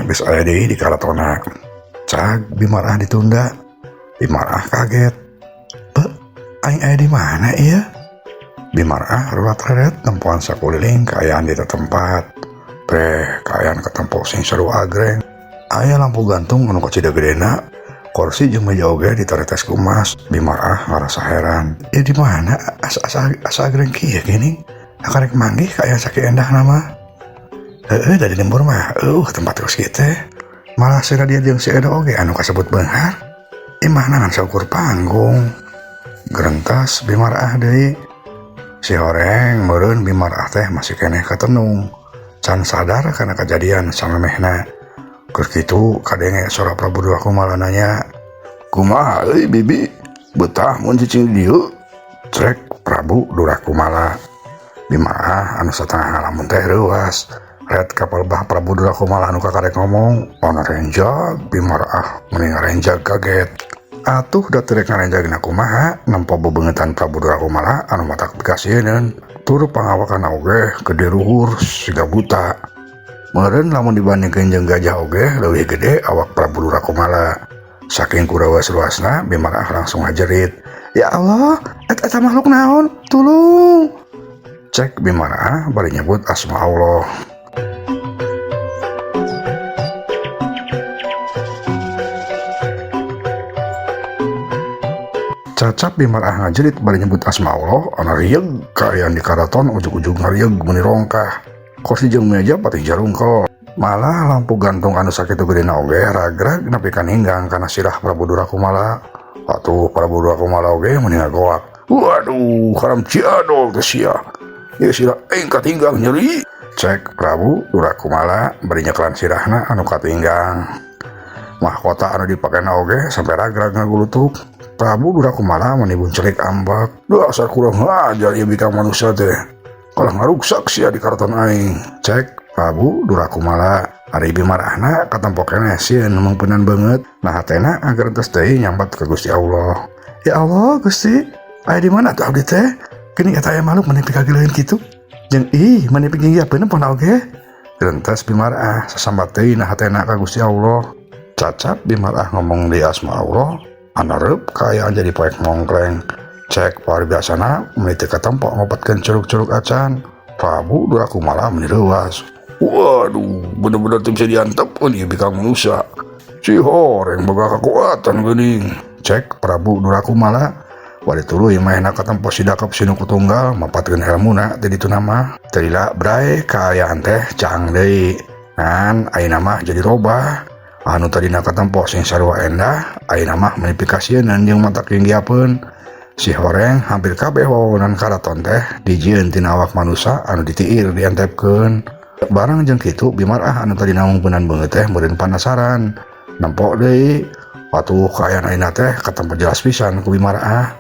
geus aya deui di karatonna. Cag Bimarah ditunda. Bimarah kaget. Be, aing aya di mana ieu? Bimarah rurat-reret nempoan sakuliling kaayaan di tempat. Breh, kaayaan katempo sing seru agreng. Aya lampu gantung anu kacida gedena. Kursi jeung meja oge ditaretes ku emas. Bimarah ngarasa heran. Ieu di mana asa asa agreng kieu geuning? Karek manggih kaayaan sakieu endahna mah. Heeh, da di lembur mah tempat kos kieu teh. Malah si Radia jeung si Edo oge anu kasebut beunghar. Imahna ngan saukur panggung. Gerentas Bimarah deui. Si horeng meureun Bimarah teh masih keneh katenung. Can sadar kana kajadian samemehna. Keur kitu kadenge sora Prabu Durakumala nanya, "Kumaha euy bibi? Betah mun cicing di dieu?" Crek Prabu Durakumala. Bimarah anu satengah ngalamun teh reuas. Ret kapalbah Prabu Durakumala anu kakarek ngomong, "Ona renjag." Bimarah meni ngarenjag kaget. Atuh da teu rek ngarenjagna kumaha nempo bebeungetan Prabu Durakumala anu matak pikasieun. Tur pangawakan oge gede luhur siga buta. Meureun lamun dibandingkeun jeung gajah oge leuwih gede awak Prabu Durakumala. Saking kureuwas-ruasna Bimarah langsung ngajerit, "Ya Allah, eta eta makhluk naon? Tulung!" Cek Bimarah bari nyebut asma Allah. Cacap Bimarah ngajerit bari nyebut asma Allah, ana rieug kaayaan di karaton ujug-ujug ngarieug meuni rongkah. Kursi jeung meja patih jarungkel. Malah lampu gantung anu sakitu gedena oge ragrag nepi ka ninggang kana sirah Prabu Durakumala. Atuh Prabu Durakumala oge meuni ngagoak. "Waduh, haram ciadol teh sia. Ieu sirah aing katinggang nyeri." Cek Prabu Durakumala bari nyekelan sirahna anu katinggang. Mahkota anu dipakena oge sampai ragrag ngagulutuk. Prabu Durakumala meni buncelik ambek. "Dasar kurang ajar ieu bikang manusia teh. Kalah ngaruksak sia di karaton aing." Cek Prabu Durakumala. Ari Bimarahna katempo keneh sieun meungpeunnan beungeut. Nah hatena ngagerentes deui nyambat ka Gusti Allah. "Ya Allah Gusti, aya di mana tuh abdi teh? Geuning eta aya makhluk meni pikagileun kitu. Jeung ih meni piginggiapeun pona oge." Gerentes Bimarah sasambat deui nah hatena ka Gusti Allah. Cacap Bimarah ngomong di asma Allah, anareup kaayaan jadi poek mongkleng. Cek paribiasana meni teu katempo ngopatkeun curug-curug acan. Prabu Durakumala meni reuas. "Waduh, bener-bener teu bisa diantepkeun ieu bikang manusia. Si horeng boga kakuatan geuning." Cek Prabu Durakumala. Bari tuluy manehna katempo si Dakep Sinuku Tunggal mapatkeun elmuna teh dituna mah. Teu lila bray kaayaan teh caang deui. Ngan ayeuna mah jadi robah. Anu tadina katempo sing sarua endah, ayeuna mah meni pikasieun jeung matak ginggiapeun. Si horeng hampir kabeh wawanan karaton teh dijieun tina awak manusa anu ditiir diantepkeun. Barang jeung kitu Bimarah anu tadina mungpeunan beungeut teh meureun panasaran. Nempo deui atuh kaayaan ayeuna teh katempo jelas pisan ku Bimarah.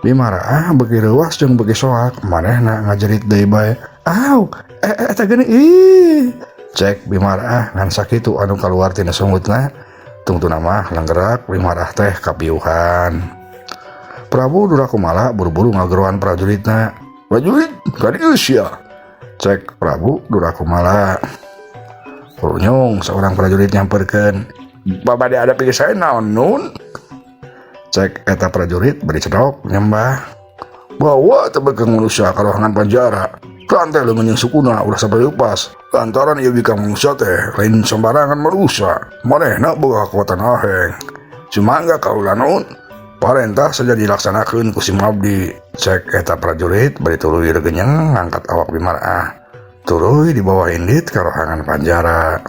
Bimarah beuki reuas jeung beuki soak, manehna ngajerit deui bae. "Aw, eta geuning ih." Cek Bimarah ngan sakitu anu kaluar tina sungutna. Tungtuna mah langgerak Bimarah teh kapiuhan. Prabu Durakumala buru-buru ngageroan prajuritna. "Prajurit, ka dieu sia." Cek Prabu Durakumala. Runyung seorang prajurit nyamperkeun. "Babade ada pikir saya naon nun?" Cek eta prajurit bari cedok nyembah. "Bawa teh beukeung manusia ka ruangan penjara. Rantai leungeun jeung sukuna ulah sampai lepas. Lantaran ieu bikang manusia teh lain sembarangan manusia. Manehna boga kekuatan aheng. Sumangga kaula nun. Parentah saja dilaksanakeun ku si mabdi." Cek eta prajurit bari tuluy regenyeng ngangkat awak Bimarah. Tuluy dibawa indit ka rohangan panjara.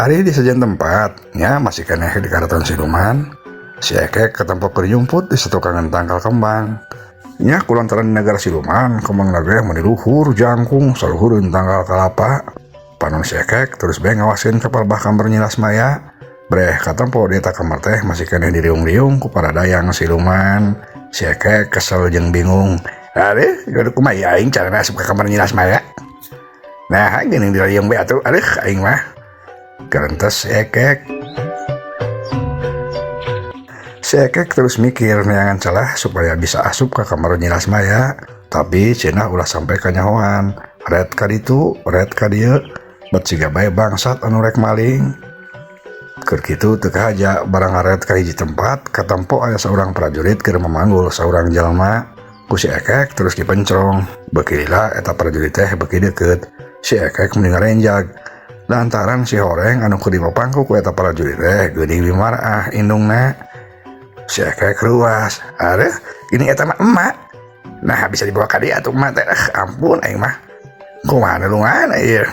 Ari di sejen tempat, nya masih keneh di karaton siluman. Si Ekek ketempo keur nyumput di satukangan tangkal kembang. Nya kulantaran di negara siluman, kembang naga meni luhur jangkung saluhureun tangkal kalapa. Panon si Ekek terus bae ngawaskeun kapal bah kamar Nyi Lasmaya. Breh katempo di eta kamar teh masih keneh diriung-riung ku para dayang siluman. Si Ekek kesel jeung bingung. Aduh, kudu kumaha aing carana asup ka kamar Nyi Lasmaya. Nah, geuning dirayung bae atuh. Aduh, aing mah. Gerentes si Ekek. Si Ekek terus mikir neangan celah supaya bisa asup ka kamar Nyi Lasmaya. Tapi cenah ulah sampai kanyahoan. Ret ka ditu, ret ka dieu. Bet siga bae bangsat anu rek maling. Keur kitu teu kahaja barang ngaret ka hiji tempat katempo aya saurang prajurit keur memanggul saurang jalma. Ku si Ekek terus dipencrong. Beuki lila eta prajurit teh beuki deukeut. Si Ekek mending ngarenjag. Lantaran si horeng anu keur dipapangku ku eta prajurit teh geuning bimaraah indungna. Si Ekek ruas. Aduh, gini eta mah emak. Nah, bisa dibawa ka dieu atuh emak teh. Ampun aing mah. Kumaha nulungan ieu.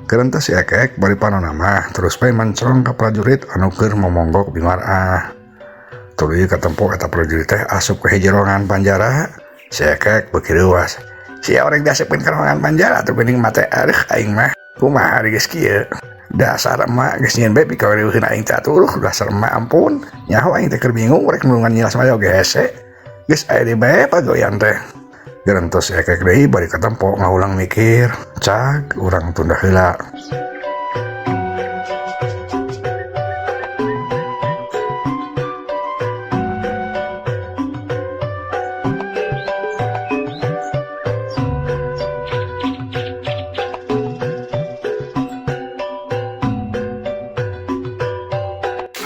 Gerentes si Ekek bari panona mah terus bae mencrong ka prajurit anu keur momonggok bimaraah. Tuluy katempo eta prajurit teh asup ka hiji ruangan panjara. Si Ekek beuki reuas. Si oreng diasupkeun ka ruangan panjara atuh geuning mah teh. Aduh, aing mah kumaha geus kieu. Dasar emak geus nyieun bae pikawareuheun aing teh atuh. Dasar emak ampun. Nyaho aing teh keur bingung rek nulungan Nyi Lasmaya oge hese. Geus aya di bae pagoyan teh. Gerentes si Ekek deui bari katempo ngahulang mikir. Cag urang tunda heula.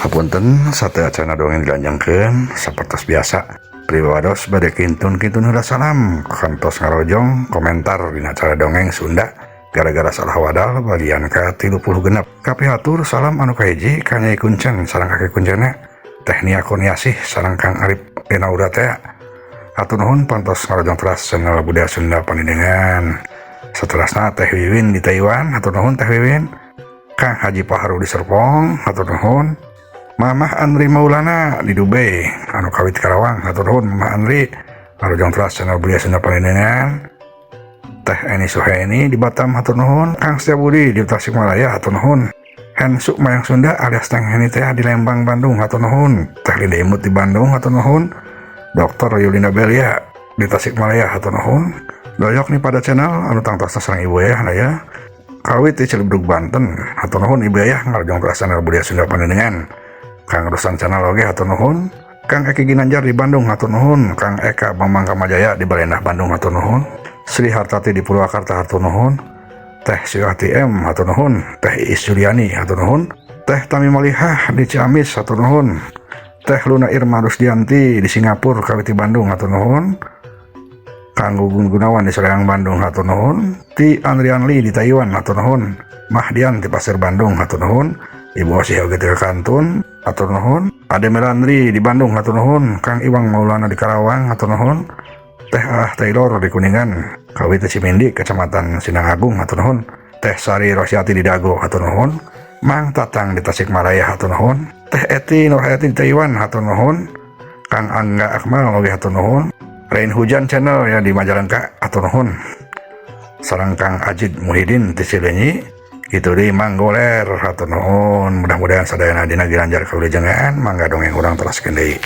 Hapunten sateuacanna dongeng dilanjangkeun sapertos biasa. Pribados bade kintun-kintun heula salam kantos ngarojong komentar dina acara dongeng Sunda gara-gara salah wadal bagian ka-36. Kapihatur salam anu kahiji ka Nyai Kuncen sareng kakek kuncena Teh Nia Kurniasih sareng Kang Arif Enaura teh. Hatur nuhun pantos ngarojong teras channel Budaya Sunda Pandenengan. Saterasna Teh Wiwin di Taiwan, hatur nuhun Teh Wiwin. Kang Haji Paharu di Serpong, hatur nuhun. Mamah Andri Maulana di Dubai, anu kawit Karawang, hatur nuhun Mamah Andri. Ngarojong teras channel Budaya Sunda Pandenengan. Teh Eni Suhaini di Batam, hatur nuhun. Kang Setiabudi di Tasikmalaya, hatur nuhun. Hensuk Mayang Sunda alias Teh Heni teh di Lembang, Bandung, hatur nuhun. Teh Linda Imut di Bandung, hatur nuhun. Dokter Yulinda Belia di Tasikmalaya, hatur nuhun. Doyok nih pada channel anu tangtosna sareng Ibu Ayah lah ya. Kawit di Ciledug Banten, hatur nuhun Ibu Ayah ngarojong teras channel Budaya Sunda Pandenengan. Kang Rosan channel oge hatur nuhun. Kang Eki Ginanjar di Bandung hatur nuhun. Kang Eka Bambang Kamajaya di Balendah Bandung hatur nuhun. Sri Hartati di Purwakarta hatur nuhun. Teh Syuati M hatur nuhun. Teh Iis Juliani hatur nuhun. Teh Tami Malihah di Ciamis hatur nuhun. Teh Luna Irma Rusdianti di Singapura kawit di Bandung hatur nuhun. Kang Gugun Gunawan di Soreang Bandung hatur nuhun. Ti Andrian Lee di Taiwan hatur nuhun. Mahdian di Pasir Bandung hatur nuhun. Ibu Osih oge ti Kantun hatur nuhun. Ade Melandri di Bandung hatur nuhun. Kang Iwang Maulana di Karawang hatur nuhun. Teh Ah Taylor di Kuningan kawit Cimindi Kecamatan Sindangagung hatur nuhun. Teh Sari Rosyati di Dago hatur nuhun. Mang Tatang di Tasikmalaya hatur nuhun. Teh Eti Nurhayati di Taiwan hatur nuhun. Kang Angga Akmal oge hatur nuhun. Rain Hujan Channel ya di Majalengka hatur nuhun. Sareng Kang Ajid Muhidin di Cileunyi kitu deui Mang Goler hatur nuhun. Mudah-mudahan sadayana dina gilanjar kawilujengan mangga dongeng urang teraskeun deui.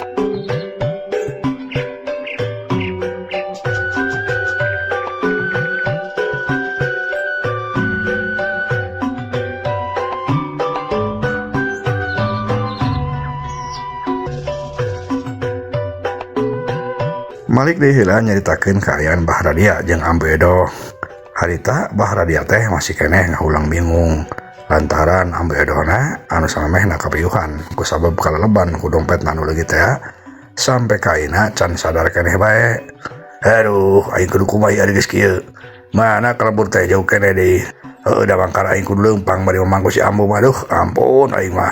Malik deui heula nyaritakeun kaayaan Bah Radia jeung Ambu Edoh. Harita Bah Radia teh masih keneh ngahulang bingung lantaran Ambu Edohna anu samemehna kapiuhan kusabab kaleleban ku dompetna anu leungit teh sampe ka ayeuna can sadar keneh bae. Aduh, aing kudu kumaha ari geus kieu. Mana kalebur teh jauh keneh deui. Heueuh da mangkar aing kudu leumpang bari mamangku si Ambu mah. Aduh, ampun aing mah.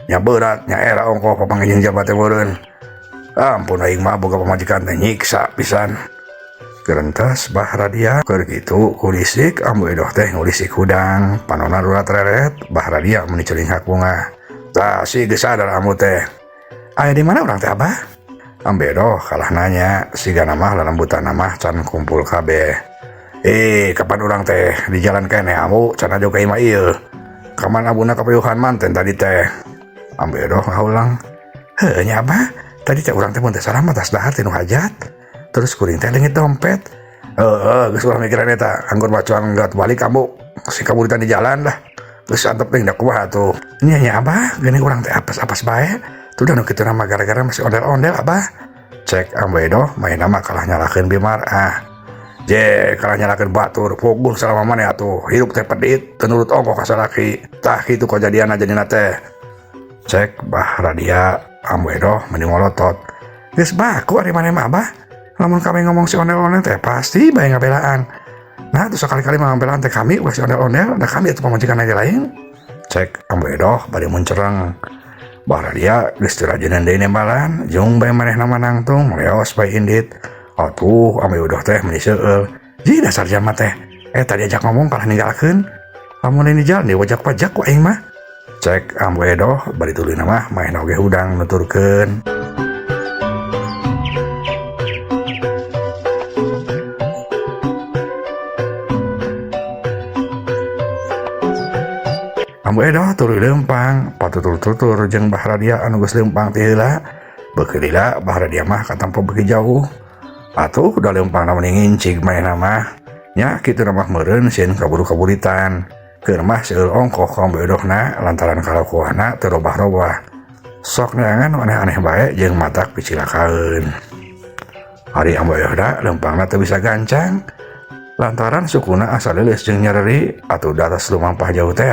Nya berat nya era ongkoh papanggih jeung jabat teh meureun. Ampun aing mah boga pamajikan teh nyiksa pisan. Gerentes Bah Radia keur kitu kulisik Ambu Edoh teh ngulisik hudang panona rurat reret. Bah Radia meni celinghak bungah. Tah si geus sadar Ambu teh. Aya di mana urang teh Abah? Ambu Edoh kalah nanya sigana mah lalembutan mah can kumpul kabeh. Kapan urang teh di jalan keneh Ambu can ajo ka imah ieu. Kaman abuna kapayuhan manten tadi teh. Ambu Edoh ngahulang. Heuh nya Abah. Tadi teh urang teh mun teh salah mah tas dahar teh nu hajat. Terus kuring teh leungit dompet. Heeh, geus ulah mikiran eta, anggur bacoan gat balik kamu si kaburitan di jalan lah. Geus antep teh da kumaha atuh. Nya nya Abah, geuning urang teh apes-apes bae. Tuh da nu kitu mah gara-gara masih ondel-ondel Abah. Cek Ambu Edoh main mah kalah nyalahkeun Bimar ah. Je kalah nyalahkeun batur, puguh salama maneh atuh. Hirup teh pedit, teu nurut ongkoh ka salaki. Tah kitu kajadianna jadina teh. Cek Bah Radia Ambu Edoh meni ngolotot. Geus baku ari maneh mah Abah. Lamun kami ngomong si ondel-ondel teh pasti bae ngabelaan. Nah, tuh sekali-kali mah ngabelaan teh kami ulah si ondel-ondel, da kami atuh pamajikan lagi lain. Cek Ambu Edoh bari muncereng. Bah Radia geus teu rajenan deui nembalan, jung bae manehna mah nangtung, leos bae indit. Atuh Ambu Edoh teh meuni seueul. Ji dasar jalma teh. Eta diajak ngomong kalah ninggalkeun. Lamun lain di jalan diwajak-wajak ku aing mah. Cek Ambu Edoh bari tuluyna mah manehna oge hudang nuturkeun. Ambu Edoh tuluy leumpang, patutur-tutur jeung Bah Radia anu geus leumpang ti heula. Beuki lila Bah Radia mah katampo beuki jauh. Atuh da leumpangna meni ngincig manehna mah. Nya kitu mah meureun sieun kaburu-kaburitan. Keur mah seueur ongkoh ka Ambu Edohna lantaran kalakuanna teu robah-robah. Sok neangan nu aneh-aneh bae jeung matak picilakaeun. Ari Ambu Edoh da leumpangna teu bisa gancang. Lantaran sukuna asa leuleus jeung nyereri atuh da atas lumampah jauh teh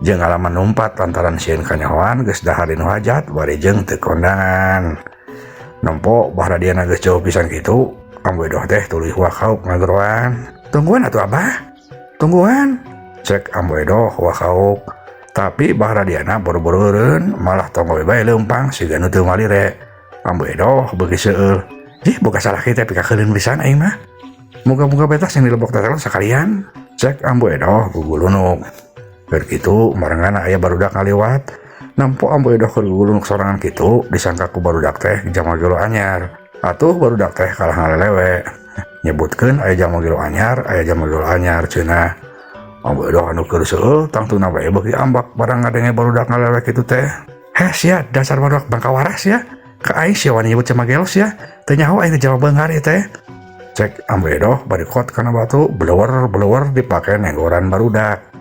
jeung ngalaman numpat lantaran sieun kanyahoan geus dahar dinu hajat bari jeung teu kondangan. Nempo Bah Radiana geus jauh pisan kitu, Ambu Edoh teh tuluy huak-hauk ngageroan. Tungguan atuh Abah. Tungguan. Cek Ambu Edoh huak-hauk. Tapi Bah Radiana boro-boro eureun, malah tonggoy bae leumpang siga nu teu malire. Ambu Edoh beuki seueul. Jih boga salaki teh pikakeuleun pisan aing mah. Moga-moga betas yang dilebok tetelo sakalian. Cek Ambu Edoh gugulunuk. Keur kitu marengana aya barudak ngaliwat. Nempo Ambu Edoh keur gugulunuk sorangan kitu disangka ku barudak teh jalma gelo anyar. Atuh barudak teh kalah ngalelewe. Nyebutkeun aya jalma gelo anyar, aya jalma gelo anyar cenah. Ambu Edoh anu keur seueul tangtuna bae beuki ambak barang ngadenge barudak ngalelewe kitu teh. Heh sia dasar barudak bangka waras sia. Ka aing sia wani nyebut jalma gelo sia. Teu nyaho aing teh jalma beunghar ieu teh. Cek Ambu Edoh bari kot kana batu blewer-blewer dipake nenggoran barudak.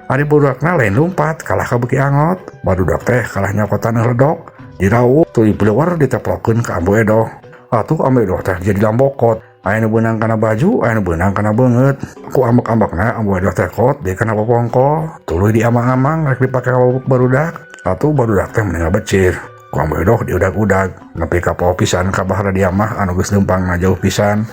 Ari budakna lain lumpat kalah ka beuki angot. Barudak teh kalah nyokotan ledok diraup tuluy blewer diteplokeun ka Ambu Edoh. Atuh Ambu Edoh teh jadi lambokot. Aya nu beunang kana baju, aya nu beunang kana beungeut. Ku ambek-ambekna Ambu Edoh teh kot deui kana popongko, tuluy diamang-amang rek dipake ka barudak. Atuh barudak teh meni ngabecir. Ku Ambu Edoh diudag-udag nepi ka poho pisan ka Bah Radia mah anu geus leumpangna jauh pisan.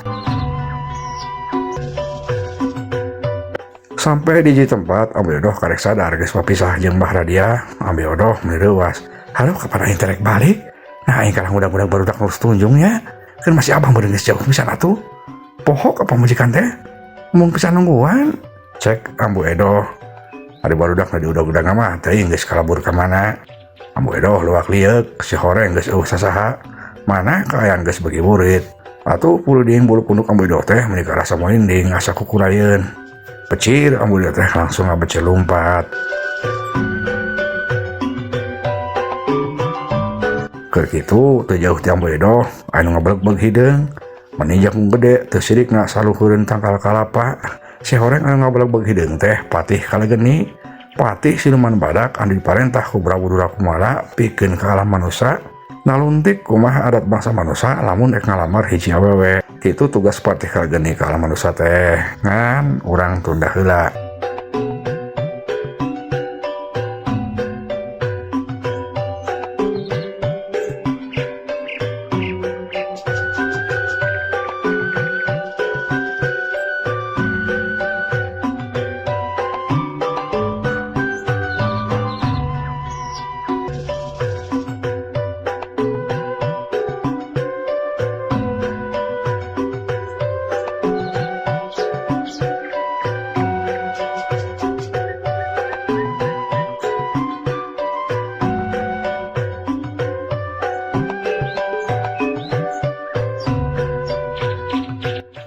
Sampai di hiji tempat Ambu Edoh karek sadar geus papisah jeung Bah Radia. Ambu Edoh meni reuas. Halo kapan aing teh rek balik? Nah aing kalah ngudag-ngudag barudak nu tunjungnya. Kan masih abah meureun geus jauh pisan atuh. Pohok apa majikan teh? Mung pisan nungguan. Cek Ambu Edoh. Ari barudak nu diudag-udag mah teuing geus kalabur ka mana. Ambu Edoh luak lieuk, si horeng geus eueuh sasaha. Mana kaayaan geus beuki burit. Atuh puludiing bulu punduk Ambu Edoh teh meuni karasa merinding asa kukurayeun. Pecir Ambu Edoh teh langsung ngabecir lumpat. Keur kitu teu jauh ti Ambu Edoh aya nu ngabelegbeg hideung. Meni jakung gede teu sirikna saluhureun tangkal kalapa. Si horeng anu ngabelegbeg hideung teh Patih Kalegeni. Patih siluman badak anu diparentah ku Prabu Durakumala pikeun ka alam manusa. Naluntik kumaha adat bangsa manusa lamun rek ngalamar hiji awewe. Kitu tugas Patih Kalegeni ka alam manusa teh. Ngan urang tunda heula.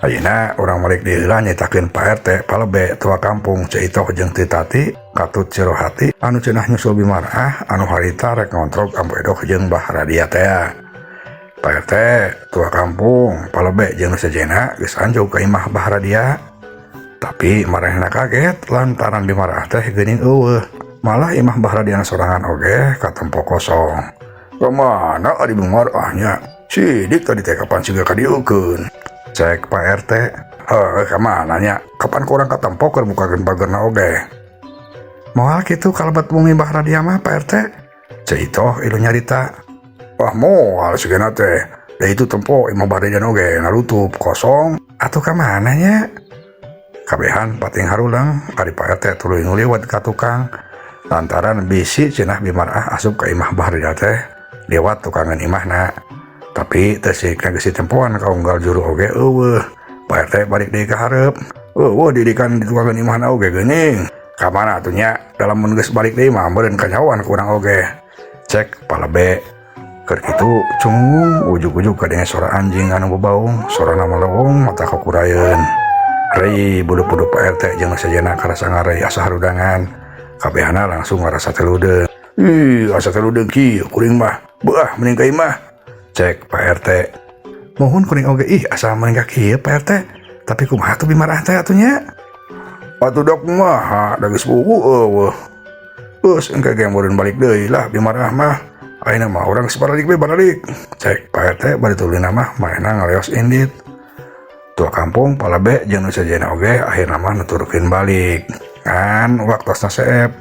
Ayeuna urang balik di heula nyitakeun Pak RT Palebe tua kampung Ceu Itoh jeung Teu Tati katut Cirohati anu cenah nyusul Bimarah anu harita rek ngontrog Ambu Edoh jeung Bah Radia tea. Pak RT, tua kampung, palebe jeung nu sejenna geus anjog ka imah Bahradia. Tapi maranehna kaget lantaran Bimarah teh geuning euweuh. Malah imah Bahradia sorangan oge katempo kosong. "Kamana ari Bimarah nya? Sidik tadi teh kapan siga kadieukeun?" cek Pak RT. "Heuh, kamana nya? Kapan ku urang katempo keur bukakeun pagerna oge?" "Moal kitu kalebet bumi Bahradia mah, Pak RT?" Ceu Itoh ilu nyarita. "Wah, moal sigana teh. Da itu tempo imah Bahradia oge narutup kosong. Atuh kamana nya?" Kabehan pating harulang, ari Pak RT tuluy nguliwat ka tukang. Lantaran bisi cenah Bimarah asup ka imah Bahradia teh lewat tukangan imahna. Tapi teu sikna geus ditempoan ka unggal juru oge euweuh. Pak RT balik deui ka hareup. "Euweuh didikan di tukangan imahna oge geuning. Kamana atuh nya? Da lamun geus balik deui mah meureun kanyahoan ku urang oge," cek palebe. Keur kitu cungung ujug-ujug kadenge sora anjing anu bebaung, sorana melewong mata kukurayeun. Rei budu-budu Pak RT jeung nu sejenna karasa ngarei asa harudangan. Kabehana langsung ngarasa teludeung. "Ih, asa teludeung kieu kuring mah. Beuah mending ka imah," cek Pak RT. "Muhun, kuring oge ih asa mending ka kieu, Pak RT. Tapi kumaha tuh Bimarah teh atuh nya? Atuh dok kumaha, da geus buku euweuh. Geus engke ge meureun balik deui lah Bimarah mah. Ayeuna mah urang geus baralik we baralik," cek Pak RT bari tuluyna mah manehna ngaleos indit. Tua kampung, palebe jeung nu sejenna oge akhirna mah nuturkeun balik. Ngan waktosna seep.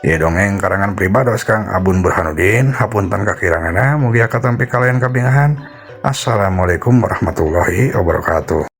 Ieu dongeng karangan pribados Kang Abun Burhanuddin, hapunten kakiranganna, mugia katampi kalayan kabingahan. Assalamualaikum warahmatullahi wabarakatuh.